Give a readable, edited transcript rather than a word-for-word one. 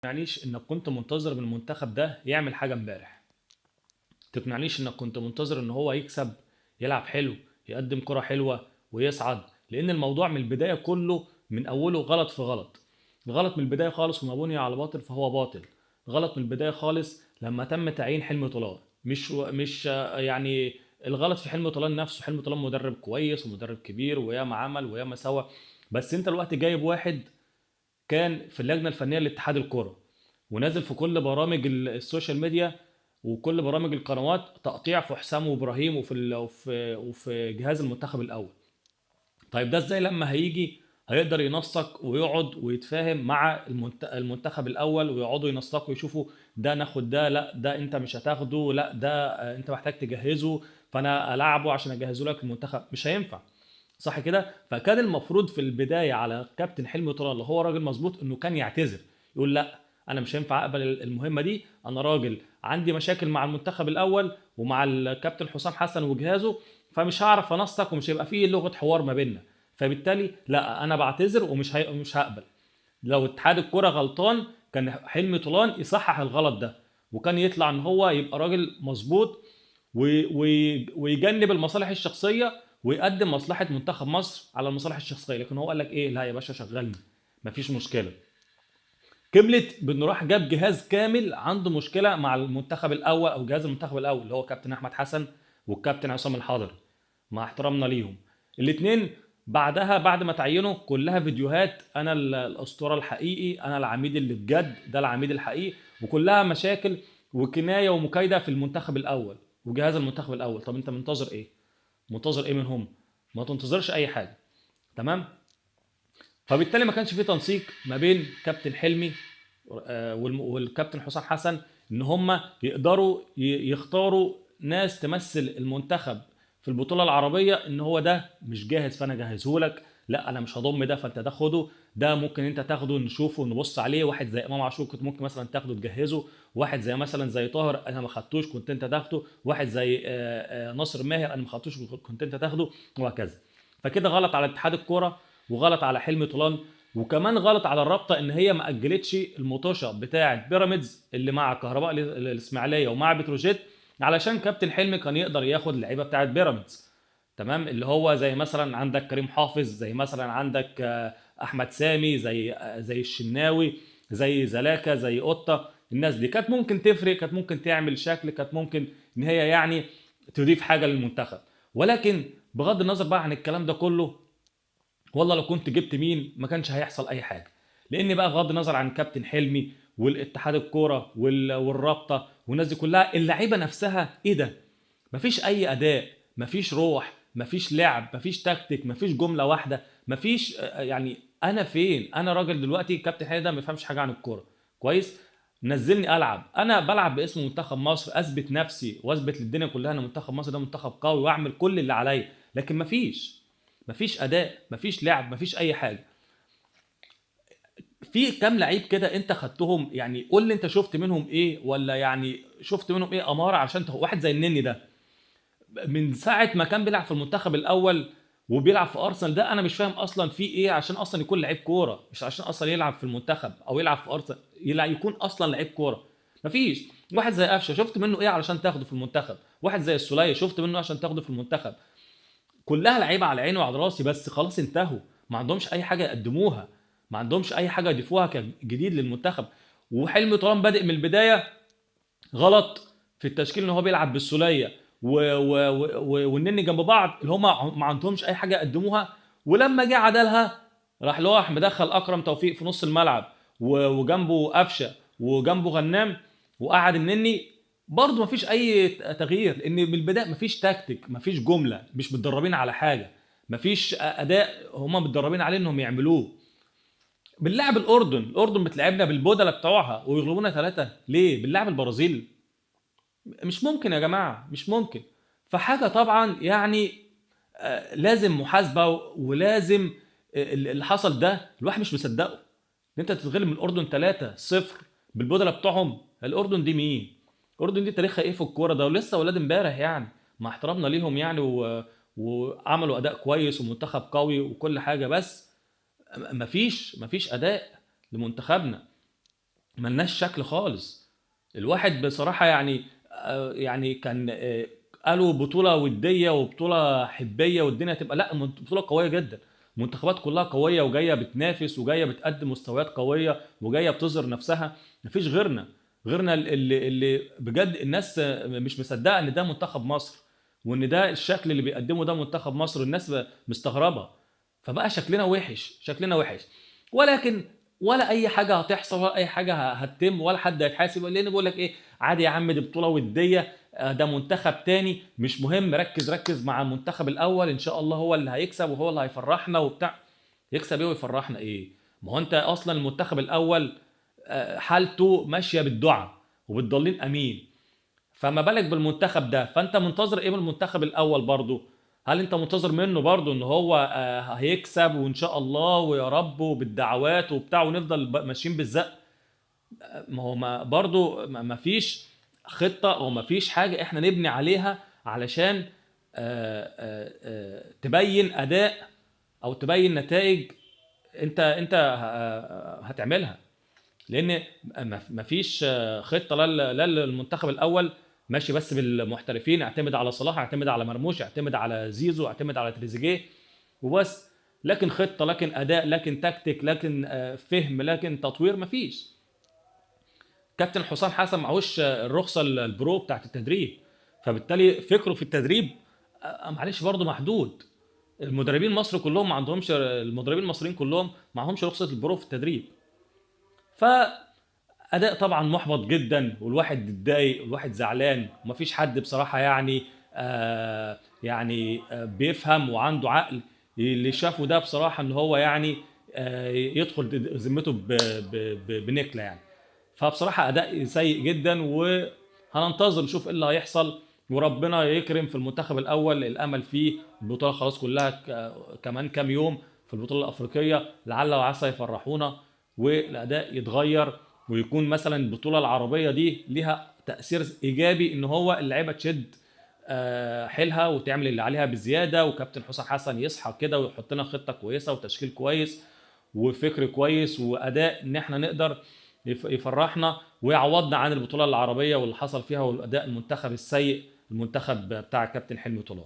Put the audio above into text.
تقنعنيش انك كنت منتظر من المنتخب ده يعمل حاجة امبارح. تقنعنيش انك كنت منتظر ان هو يكسب، يلعب حلو، يقدم كره حلوة ويصعد، لان الموضوع من البداية كله من اوله غلط في غلط. غلط من البداية خالص، وما بني على باطل فهو باطل. غلط من البداية خالص لما تم تعيين حلمي طولان. مش يعني الغلط في حلمي طولان نفسه، حلمي طولان مدرب كويس ومدرب كبير وياما عمل وياما سوى، بس انت الوقت جايب واحد كان في اللجنة الفنية لاتحاد الكره ونازل في كل برامج ال social media وكل برامج القنوات تقطيع في حسام وابراهيم وفي جهاز المنتخب الاول. طيب ده ازاي لما هيجي هيقدر ينسق ويقعد ويتفاهم مع المنتخب الاول ويقعدوا ينسقوا ويشوفوا ده ناخد ده، لا ده انت مش هتاخده، لا ده انت محتاج تجهزه فانا العبه عشان اجهزة لك المنتخب، مش هينفع صح كده؟ فكان المفروض في البداية على كابتن حلمي طولان اللي هو راجل مظبوط انه كان يعتذر، يقول لا انا مش هينفع اقبل المهمة دي، انا راجل عندي مشاكل مع المنتخب الاول ومع الكابتن حسام حسن وجهازه، فمش هعرف انسق ومش هيبقى فيه لغة حوار ما بيننا، فبالتالي لا انا بعتذر ومش مش هقبل. لو اتحاد الكره غلطان كان حلمي طولان يصحح الغلط ده، وكان يطلع ان هو يبقى راجل مظبوط ويجنب المصالح الشخصية ويقدم مصلحة منتخب مصر على المصالح الشخصية. لكن هو قال لك ايه؟ لا يا باشا شغلني مفيش مشكلة. كملت بانه راح جاب جهاز كامل عنده مشكلة مع المنتخب الاول او جهاز المنتخب الاول اللي هو كابتن احمد حسن والكابتن عصام الحضري، مع احترامنا ليهم الاثنين. بعدها بعد ما تعينوا كلها فيديوهات انا الاسطورة الحقيقي، انا العميد اللي بجد، ده العميد الحقيقي، وكلها مشاكل وكنايه ومكايده في المنتخب الاول وجهاز المنتخب الاول. طب انت منتظر ايه؟ منتظر ايه منهم؟ ما تنتظرش اي حاجة، تمام؟ فبالتالي ما كانش في تنسيق ما بين كابتن حلمي والكابتن حسام حسن ان هم يقدروا يختاروا ناس تمثل المنتخب في البطولة العربية، ان هو ده مش جاهز فانا جهزه لك، لا انا مش هضم ده فانت ده خده، ده ممكن انت تاخده نشوفه نبص عليه. واحد زي امام عاشور كنت ممكن مثلا تاخده تجهزه، واحد زي مثلا زي طاهر انا ما خدتوش كنت انت تاخده، واحد زي ناصر ماهر انا ما خدتوش كنت انت تاخده، وهكذا. فكده غلط على اتحاد الكورة وغلط على حلمي طولان، وكمان غلط على الرابطة ان هي ما اجلتش المطوشه بتاعه بيراميدز اللي مع كهرباء الاسماعيلية ومع بتروجيت، علشان كابتن حلمي كان يقدر ياخد اللعيبة بتاعه بيراميدز، تمام؟ اللي هو زي مثلا عندك كريم حافظ، زي مثلا عندك احمد سامي، زي الشناوي، زي زلاكا، زي قطة. الناس دي كانت ممكن تفرق، كانت ممكن تعمل شكل، كانت ممكن ان هي يعني تضيف حاجة للمنتخب. ولكن بغض النظر بقى عن الكلام ده كله، والله لو كنت جبت مين ما كانش هيحصل اي حاجة، لان بقى بغض النظر عن كابتن حلمي والاتحاد الكورة والرابطه والناس دي كلها، اللعيبة نفسها ايه ده؟ مفيش اي اداء، مفيش روح، مفيش لعب، مفيش تكتيك، مفيش جملة واحدة، مفيش يعني انا فين؟ انا راجل دلوقتي كابتن حلمي ده ما بيفهمش حاجة عن الكورة، كويس؟ نزلني العب، انا بلعب باسم منتخب مصر، اثبت نفسي واثبت للدنيا كلها ان منتخب مصر ده منتخب قوي واعمل كل اللي عليا، لكن مفيش اداء، مفيش لعب، مفيش اي حاجة. في كام لعيب كده انت خدتهم، يعني قول لي انت شفت منهم ايه، ولا يعني شفت منهم ايه اماره عشان واحد زي النني ده من ساعة ما كان بيلعب في المنتخب الاول وبيلعب في ارسنال، ده انا مش فاهم اصلا في ايه عشان اصلا يكون لعيب كورة، مش عشان اصلا يلعب في المنتخب او يلعب في ارسنال، يكون اصلا لعيب كورة. مفيش. واحد زي قفشه شفت منه ايه علشان تاخده في المنتخب؟ واحد زي السوليه شفت منه عشان تاخده في المنتخب؟ كلها لعيبة على عيني وعلى راسي، بس خلاص انتهوا، ما عندهمش اي حاجة يقدموها، ما عندهمش اي حاجة يضيفوها كجديد للمنتخب. وحلمي طولان بادئ من البداية غلط في التشكيل، ان هو بيلعب بالسوليه والنني جنب بعض، اللي هم ما عندهمش اي حاجة يقدموها. ولما جه عدلها راح لوح مدخل اكرم توفيق في نص الملعب وجنبه قفشه وجنبه غنام وقعد النني، برضه مفيش اي تغيير، لان من البداية مفيش تكتيك، مفيش جملة، مش متدربين على حاجة، مفيش اداء هم متدربين عليه انهم يعملوه. بنلعب الاردن، الاردن بتلعبنا بالبودله بتوعها ويغلبونا 3، ليه؟ بنلعب البرازيل؟ مش ممكن يا جماعة، مش ممكن. فحاجه طبعا يعني لازم محاسبه، ولازم اللي حصل ده الواحد مش مصدقه، ان انت تتغلب من الاردن 3-0 بالبودله بتوعهم. الاردن دي مين؟ الاردن دي تاريخها ايه في الكورة؟ ده ولسه ولاد امبارح يعني، مع احترامنا ليهم يعني، وعملوا اداء كويس ومنتخب قوي وكل حاجة، بس مفيش اداء لمنتخبنا. ملناش شكل خالص. الواحد بصراحة يعني يعني كان قالوا بطوله وديه وبطولة حبيه والدنيا تبقى، لا بطوله قوية جدا، المنتخبات كلها قوية وجاية بتنافس وجاية بتقدم مستويات قوية وجاية بتظهر نفسها. مفيش غيرنا اللي بجد الناس مش مصدقه ان ده منتخب مصر، وان ده الشكل اللي بيقدمه ده منتخب مصر، الناس مستغربه. فبقى شكلنا وحش، شكلنا وحش. ولكن ولا اي حاجة هتحصل ولا اي حاجة هتتم ولا حد هيتحاسب، لان بيقول لك ايه، عادي يا عم دي بطوله وديه، ده منتخب تاني مش مهم، ركز ركز مع المنتخب الاول ان شاء الله هو اللي هيكسب وهو اللي هيفرحنا وبتاع. يكسب ايه ويفرحنا ايه؟ ما هو انت اصلا المنتخب الاول حالته ماشية بالدعاء وبالضالين امين، فما بالك بالمنتخب ده؟ فانت منتظر ايه من المنتخب الاول برضه؟ هل انت منتظر منه برضه ان هو هيكسب وان شاء الله ويا رب وبالدعوات وبتاع ونفضل ماشيين بالزق؟ ما هو ما برضه ما فيش خطه او ما فيش حاجة احنا نبني عليها علشان تبين اداء او تبين نتائج انت هتعملها، لان ما فيش خطه لا للمنتخب الاول ماشي بس بالمحترفين، اعتمد على صلاح، اعتمد على مرموش، اعتمد على زيزو، اعتمد على تريزيجيه وبس، لكن خطه، لكن اداء، لكن تكتيك، لكن فهم، لكن تطوير، مفيش. كابتن حسام حسن معهوش الرخصة ال pro بتاعت التدريب، فبالتالي فكرة في التدريب معلش برضه محدود. المدربين مصر كلهم ما عندهمش، المدربين المصريين كلهم معهمش رخصه ال pro في التدريب. فاداء طبعا محبط جدا، والواحد اتضايق والواحد زعلان، ومفيش حد بصراحة يعني بيفهم وعنده عقل اللي شافه ده بصراحة ان هو يعني يدخل ذمته بنكله يعني. فبصراحة اداء سيء جدا، وهننتظر نشوف ايه اللي هيحصل، وربنا يكرم في المنتخب الاول، الامل فيه البطولة خلاص كلها كمان كام يوم في البطولة الافريقية، لعل وعسى يفرحونا والاداء يتغير، ويكون مثلا البطولة العربية دي ليها تاثير ايجابي ان هو اللعيبة تشد حيلها وتعمل اللي عليها بزيادة، وكابتن حسام حسن يصحى كده ويحط لنا خطه كويسة وتشكيل كويس وفكر كويس واداء ان احنا نقدر يفرحنا ويعوضنا عن البطولة العربية واللي حصل فيها والاداء المنتخب السيء، المنتخب بتاع كابتن حلمي طولان.